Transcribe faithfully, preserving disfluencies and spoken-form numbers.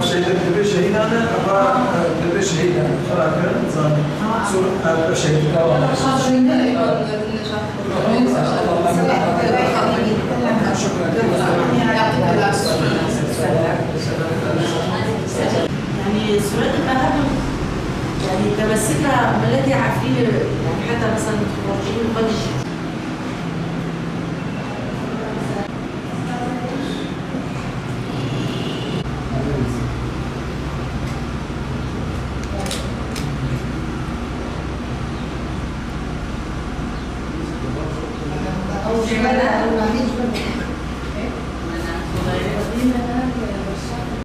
Şehîd, divê şehîdan e, eva, e, divê şehîdan e. Xira kirin, zanî. Sur, e, şehîd, devam. Şükran. Yanî sûreteke her du, yanî temesika miletê Efrînê, yanî heta mesela xorcîn xwe de jî